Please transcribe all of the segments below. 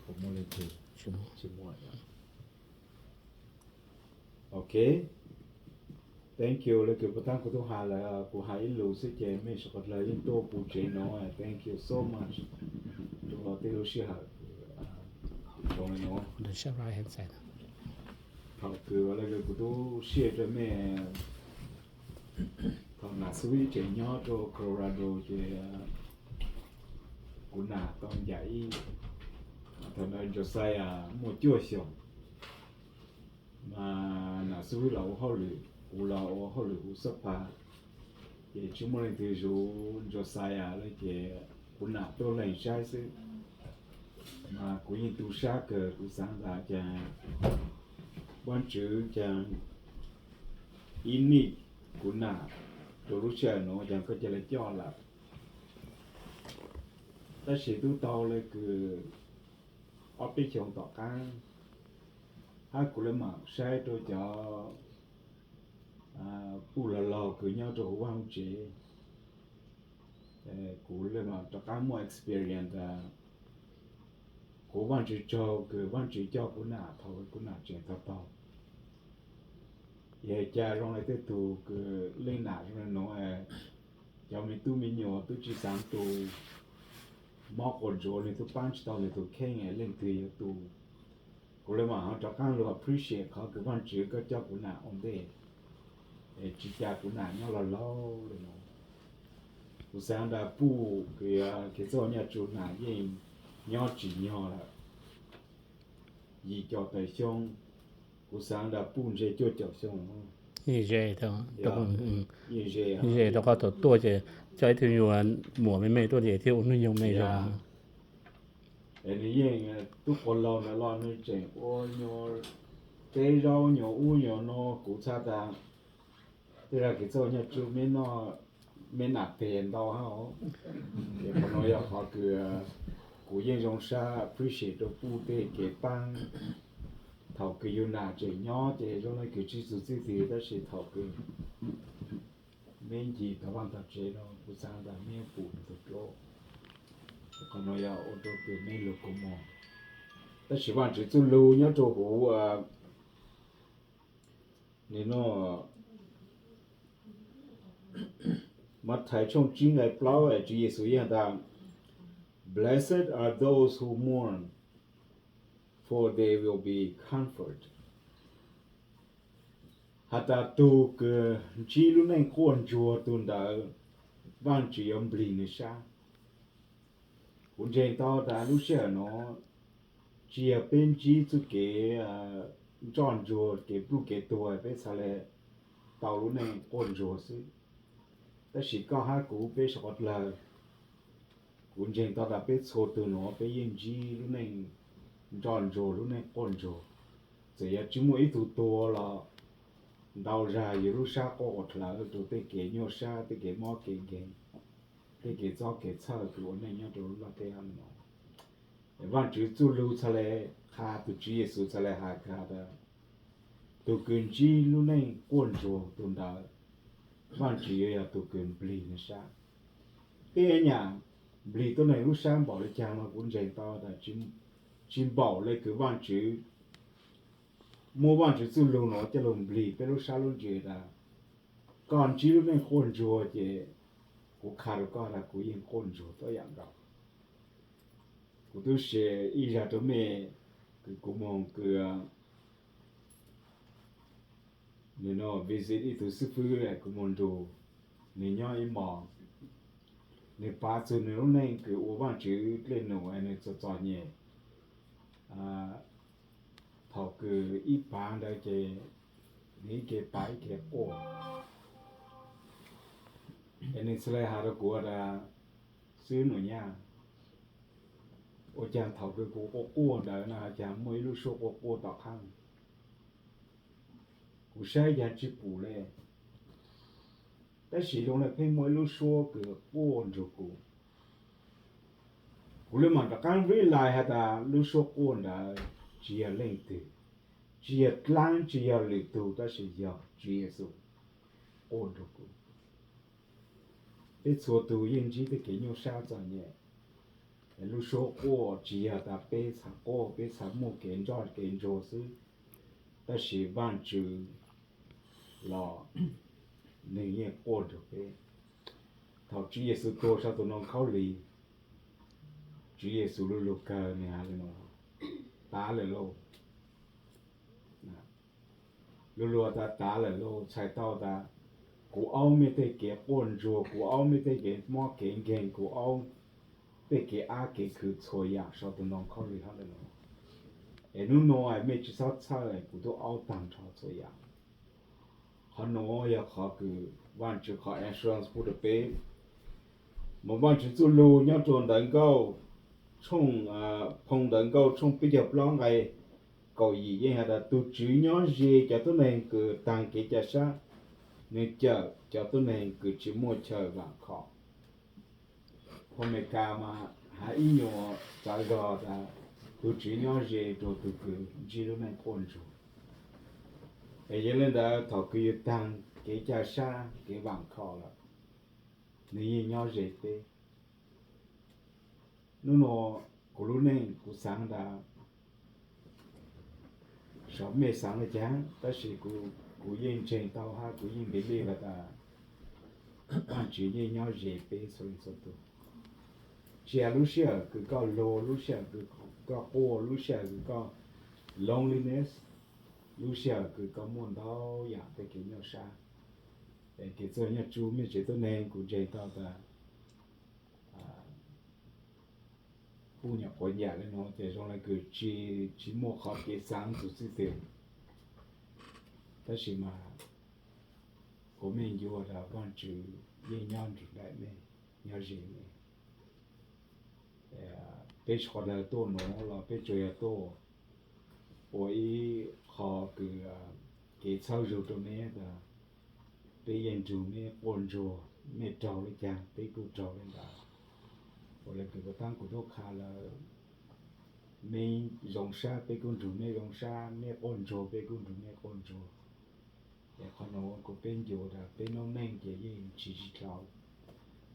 Tsis muaj. Ok, thank you. Lawv kws puas taab kuv tub has lawm, kuv has ib lus xwb ces mej sawv dlawg yeej tuaj puv tsev no, thank you so much rua tej lub sij hawm zoo le nuav. Thaum kws lawv kws kuv tub share rua mej, thaum nam xib hwb tseem nyob rua Colorado ces kuv nam tau ncaim ib, thaum ntawd Josiah muaj cuaj xyoos, mas nam xib hwb los ua hauj lwm, kuv los ua hauj lwm huv xab pas, ces tsis muaj leej twg zuv Josiah le ces kuv nam tuaj leeg saib xwb. Mas kuv yeej tu sab kawg, kuv xaav tas cas Vaajtswv cas ib nij kuv nam rua lub sij hawm nuav cas koj ca le coj lawm. Tab sis tub tau le kws ob peb xyoos tom qaab, hab kuv le maam saib rua cov puj laug laug kws nyob rua huv vaaj huv tsev, kuv le maam rov qaab muaj experience tas kuv Vaajtswv tsaug kws Vaajtswv coj kuv nam thaum kuv nam tseem taug taug. Yog cas zoo le tej tug kws leej nam zoo le nuav, cov me tub me nyuam tub tsi xaav tu, mob quas ntsuav, nwg tub paab tsi tau nwg tug kheej, leej twg yuav tu. Kuv le maam ho rov qaab lug appreciate qhov kws Vaajtswv koj coj kuv nam ua ntej, tsi ca kuv nam nyob laug laug le nuav. Kuv xaav tas puj kws kev txawj nyaj tsu nam yeej nyob tsim nyog lawm yim caum tawm xyoo, kuv xaav tas puj ntshe cuaj caum xyoo. Ze, ze rau qhov thaum tuaj ces coj ib tug nyuas muam me me tuaj ces thiaj ua hnub nyoog me zog. Es nws yeej tub quas laug ntawd los nws tseem ua nyuas teb zaub nyuas ub nyuas no, kuv txhaj tas tej zag kev txawj nyaj tsu me nam teg ntau hab. Ces qhov nuav yog qhov kws kuv yeej zoo sab appreciate rua puj tej kev paab. Thaum kws yug nam tseem nyob ces zoo le kws tsi txug txij twg, tab sis thaum kws meb ncig tau vaaj tau tsev no kuv xaav tas meb pum nws tug dluab. Qhov nuav yog ua rua kws meb lug kua muag. Tab sis Vaajtswv txuj lug nyob rua huv, nws no, Mathais tshooj tsib nqe plaub, Tswv Yexus yeej has tas, Blessed are those who mourn, for they will be comforted. Has tas tug kws ntsib lub neej quaj ntsuag tug ntawd, Vaajtswv yuav nplig nws sab. Kuv ntseeg tau tas lub sij hawm nuav tsi yog peb ntsib txuj kev ntsoj ntsuag kev pluj kev tuag peb txhad le tau lub neej quaj ntsuag xwb. Tab sis koj hab kuv peb sawv dlawg, kuv ntseeg tau tas peb txhua tug nuav peb yeej ntsib lub neej ntsoj ntsuag lub neej quaj ntsuag. Txawm yog tsi muaj ib tug tuag los ntau zag yug lub sab quaj ua dlawv rua tej kev nyuaj sab, tej kev mob kev nkeeg, tej kev txob kev txhawj kws ua neej nyob rua lub nplaj teb hab no. Vaajtswv txuj lug txhad le qha, tug Tswv Yexus txhad le has kag tas tug kws ntsib lub neej quaj ntsuag tug ntawd, Vaajtswv yuav yog tug kws nplig nws sab. Tej nyam nplig tuab neeg lub sab npaum le caag no kuv ntseeg tau tas tsi npaum le kws Vaajtswv, muab Vaajtswv txuj lug nuav coj lug nplig peb lub sab lub ntsws tas koj ntsib lub neej quaj ntsuag ces kuv qha rua koj tas kuv yeej quaj ntsuag tuab yaam nkaus. Kuv tub se ib zag rua mej, kws kuv moog kws, nws no visit ib tug xib fwb, kuv moog nrug nws nyob ib mos, nws pav txug nws lub neej kws ua Vaajtswv dlej num nws txom txom nyem. Thaum kws ib pav ntawd ces nws ib ke pav ib ke quaj. Es nws txhad le has rua kuv tas, xib fwb Num Nyaj, ua caag thaum kws kuv quaj quaj ntawd na has caag muaj ib lub suab quaj quaj tom qaab, kuv saib caag tsi pum le, tab sis zoo le pheej muaj ib lub suab kws quaj nrug kuv. Kuv le maam rov qaab realize has tas lub suab quaj ntawd tsi yog leej twg, tsi yog dlaab, tsi yog lwm tug, tab sis yog Tswv Yexus quaj nrug kuv. Peb txhua tug yeej ntsib tej kev nyuaj sab txom nyem. Lub suab quaj tsis yog tas peb txhais quaj, peb txhais muaj kev ntsoj kev ntsuag xwb, tab sis Vaajtswv los nwg yeej quaj nrug peb. Thaum Tswv Yexus tuag sau tus ntoo khaub lig, Tswv Yexus lu lug kawg nwg has le nuav, tav lawm lauj. Lu lug tas tav lawm lauj txhais tau tas kuv aub mej tej kev quaj ntsuag, kuv aub mej tej kev mob kev nkeeg, kuv aub tej kev ab kev khwv txhua yaam sau tus ntoo khaub lig hab le nuav. Es nub nua mej tsi xob txhawj, kuv tub aub taag nrho txhua yaam. Qhov nuav yog qhov kws Vaajtswv qhov assurance pub rua peb. Mas Vaajtswv txuj lug nyob rua Ntawv Nkauj, tshooj, Phoo Ntawv Nkauj tshooj peb caug plaub nqai kaum yim yeej has tas tug Tswv nyob ze cov tuab neeg kws taag kev ca sab, nwg cawm cov tuab neeg kws tsi muaj chaw vaam khom. Phoo Amelikas mas has ib nyuas txawv zog tas tug Tswv nyob ze rua tug kws ntsib lub neej quaj ntsuag. Es yog le ntawd thaum kws yug taag kev ca sab kev vaam khom lawm, nwg yeej nyob ze peb. Nub nua kuv lub neej kuv xaav tas xyov mej xaav le caag, tab sis kuv yeej ntseeg tau hab kuv yeej believe has tas Vaajtswv yeej nyob ze peb txhua leej txhua tug. Tsi has lub sij hawm kws koj luag, lub sij hawm kws koj quaj, lub sij hawm kws koj loneliness, lub sij hawm kws koj muaj ntau yaam tej kev nyuaj sab. Es kev txawj nyuaj tsub mej tsev tuab neeg kuv ntseeg tau tas puj nyuam qhuav ncaim le nuav ces zoo le kws tsi, tsi muaj qhov kev xaav txug txij twg. Tab sis mas kuv mej ncu tas Vaajtswv yeej nyob nrug nraim mej, nyob ze mej. Peb tsi qhov dlawg tuaj nuav los peb tsuas yog tuaj ua ib qho kws kev txhawb zug rua mej tas peb yeej nrug mej quaj ntsuag, mej raug le caag peb kuj raug le ntawd. Ua le kws kuv taab kuv tub qha lawm, mej zoo sab peb kuj nrug mej zoo sab, mej quaj ntsuag peb kuj nrug mej quaj ntsuag. Es qhov nuav kuv peb ncu tas peb noob neej ces yeej tsis tsis dlau.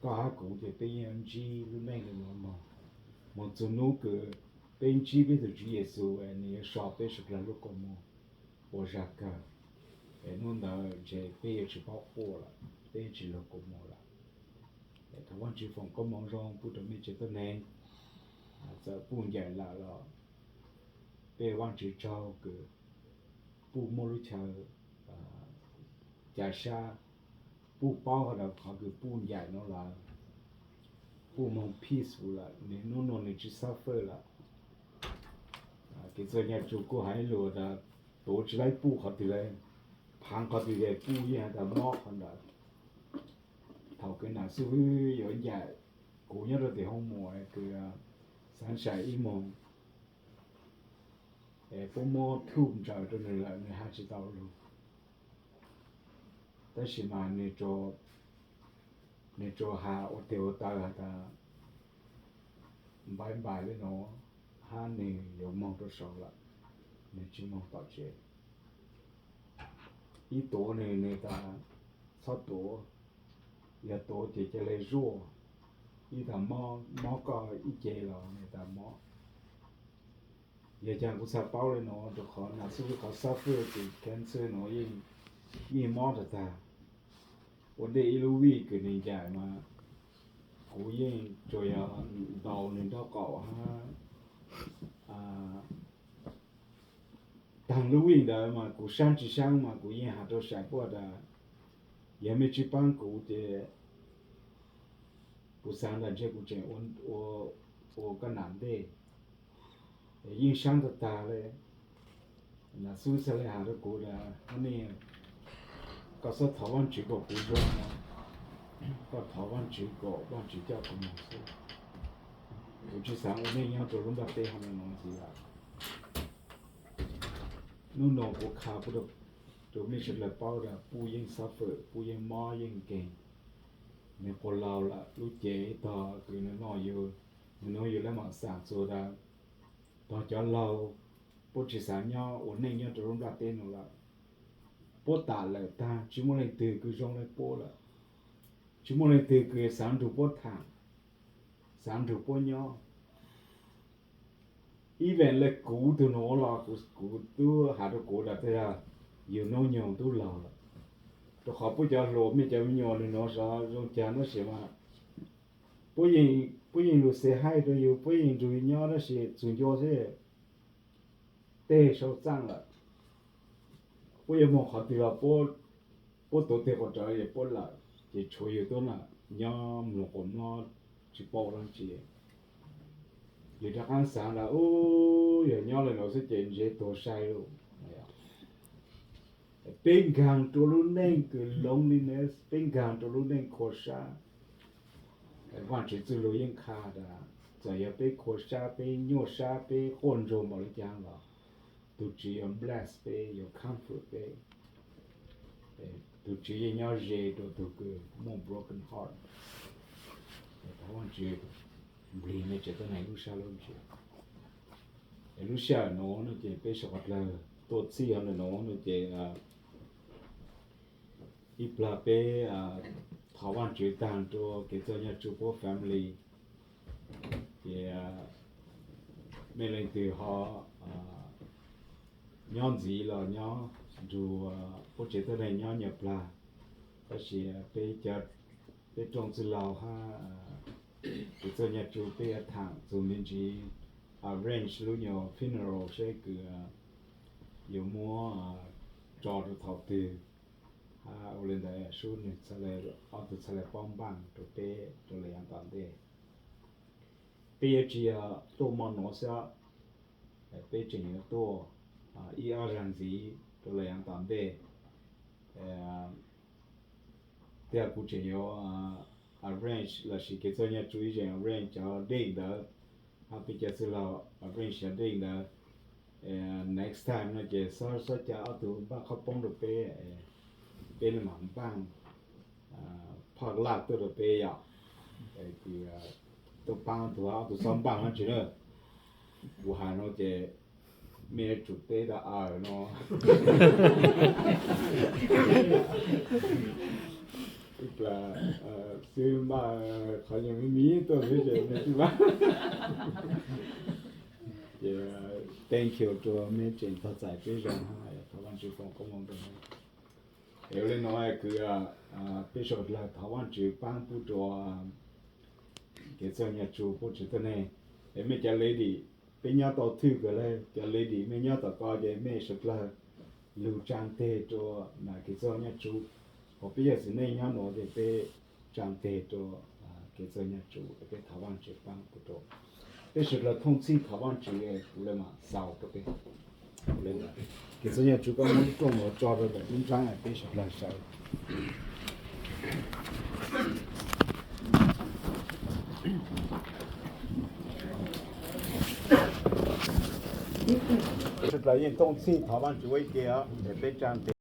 Koj hab kuv ces peb yeej ntsib lub neej le nuav moog. Moog txug nub kws peb ntsib peb tug Tswv Yexus es nwg yuav so peb suav dlawg lub kua muag ua zag kawg. Es nub ntawd ntshe peb yuav tsis paub quaj lawm, peb yuav tsis luag kua muag lawm. Es thov Vaajtswv foom koob moov zoo pub rua mej tsev tuab neeg. Txawm puj ncaim lawm los peb Vaajtswv tsaug kws puj muaj lub chaw ca sab, puj paub has tas qhov kws puj ncaim nuav lawm, puj moog peaceful lawm, nwg nub nua nwg tsi suffer lawm. Kev txawj nyuaj tsub kuj has ib lus tas tuav tsi laib puj qhov twg le, phaav qhov twg ces puj yeej has tas mob qhov ntawd. Thaum kws nam xib hwb yuav ncaim kuv nyob rua tim hoo mum kws xaav sai ib moog es puab muab thuj ntsaws rua nwg lawm nwg has tsi tau lug. Tab sis mas nwg tsuas has ua tes ua taw has tas npai npais le nuav hab nwg yuav moog rua saud lawm, nwg tsi moog tom tsev. Ib tuav nwg, nwg tas txhob tuav, yog tuav ces ca le zuaj, ib tas mob, mob koj ib ce los nwg tas mob. Yog caag kuv txhaj paub le nuav rua qhov nam xib hwb qhov suffer kws cancer nuav yeej, yeej mob tag tag. Ua ntej ib lub week kws nwg ncaim mas kuv yeej tsuas yog ntaus nwg nraub qaum hab taag lub week ntawd mas kuv saab tsi saab mas kuv yeej has rua sab puab tas yog mej tsi paab kuv ces kuv xaav tas ntshe kuv tseem ua, ua koj nam ntej. Yeej saab tag tag le. Nam xib hwb txhaj le has rua kuv tas, Hab Nij, koj xob thov Vaajtswv kuas kuv zoo, koj thov Vaajtswv kuas Vaajtswv coj kuv moog xwb. Kuv tsi xaav ua neej nyob rua lub nplaj teb hab nuav ntxiv lawm. Nub nua kuv qha puj rua mej sawv dlawg paub tas puj yeej suffer, puj yeej mob yeej nkeeg. Nwg quas laug lawm, lub cev tog kws nwg noj yug, nwg noj yug lab mam xaam txug tas tog cov laug puab tsi xaav nyob ua neej nyob rua lub nplaj teb nuav lawm. Puab tam lawm tag, tsi muaj leej twg kws zoo le puab lawm. Tsi muaj leej twg kws xaav nrug puab thaam, xaav nrug puab nyob. Ib vees le kuv tug nuav los kuv, kuv tub has rua kuv tas yog yug noob nyoog tub laug lawm, rua qhov puab cov hluas mej cov me nyuam nwg nuav zoo caag tab sis mas puab yeej lug xia haij rua yug, puab yeej nrug yug nyob tab sis txug ncua xwb, tej sau txaaj lawm. Puab yuav moog qhov twg los puab tuav teg quas rawv es puab lawm, ces tshuav yug tub na nyob mloog quas mlob tsi paub dlaab tsi. Yug rov qaab xaav tas ub, yog nyob le nuav xwb ces ntsev tuag sai lawm. Peb nkaag rua lub neej kws loneliness, peb nkaag rua lub neej khuam sab. Vaajtswv txuj lug yeej qha tas txawm yog peb khuam sab, peb nyuaj sab, peb quaj ntsuag npaum le caag los tug Tswv yuav bless peb, yuav comfort peb. Tug Tswv yeej nyob ze rua tug kws muaj broken heart. Thov Vaajtswv nplig mej tsev tuab neeg lub sab lub ntsws. Es lub sij hawm nuav no ces peb suav dlawg tuaj txhij hov ntawm nuav no ces ib plag peb thov Vaajtswv taag rua kev txawj nyaj tsu puab family. Ces mej leej twg ho nyob ntxiv los nyob nrug puab tsev tuab neeg nyob nyuas plag. Tab sis peb cov, peb rooj txwj laug hab kev txawj nyaj tsu peb yuav thaam txug me ntsis arrange lub nyuas funeral seb kws yuav muab tso rua thaum twg. Hab ua le ntawd sub nwg ob tug txhad le paub npaaj rua peb rua lawm yav tom ntej. Peb yuav tsi yog tuaj mo nuav xwb, peb tseem yuav tuaj ib ob zaag ntxiv rua lawm yav tom ntej. Twb yog kuv tseem yuav arrange lossis kev txawj nyaj tsu ib tseem arrange cov date ntawd, hab peb cov txwj laug arrange cov date ntawd. Next time no ces xob, xob ca ob tug npaaj qhob poob rua peb, peb le maam npaaj phaj laj tuaj rua peb yom. Kws tuaj paab tug, ob tug xob npaaj hab tsi na. Kuv has no ces mej yuav tsum teb tas aws no. Ib plag xwb npaaj qhov nyuas me me tuaj xwb ces mej tsi npaaj. Ces thank you rua mej tseem txhaj txais peb zoo hab thov Vaajtswv foom koob moov rua mej. Es ua le nuav kws peb suav dlawg thov Vaajtswv paab pub rua kev txawj nyaj tsu puab tsev tuab neeg. Es mej cov lady, peb nyob tau thwj kawg le, cov lady mej nyob tom ko ces mej suav dlawg lug tsaa teg rua kev txawj nyaj tsu. Hos peb yog txiv neej nyob nuav ces peb tsaa teg rua kev txawj nyaj tsu, peb thov Vaajtswv paab pub rua. Peb suav dlawg thooj txhij thov Vaajtswv, kuv le maam xaus rua peb. Kev txawj nyaj tsu koj muab lub rooj nuav tso rua ntawm lub nraab peb suav dlawg sawv. Suav dlawg yeej thooj txhij thov Vaajtswv ua ib ke, peb tsaa teg.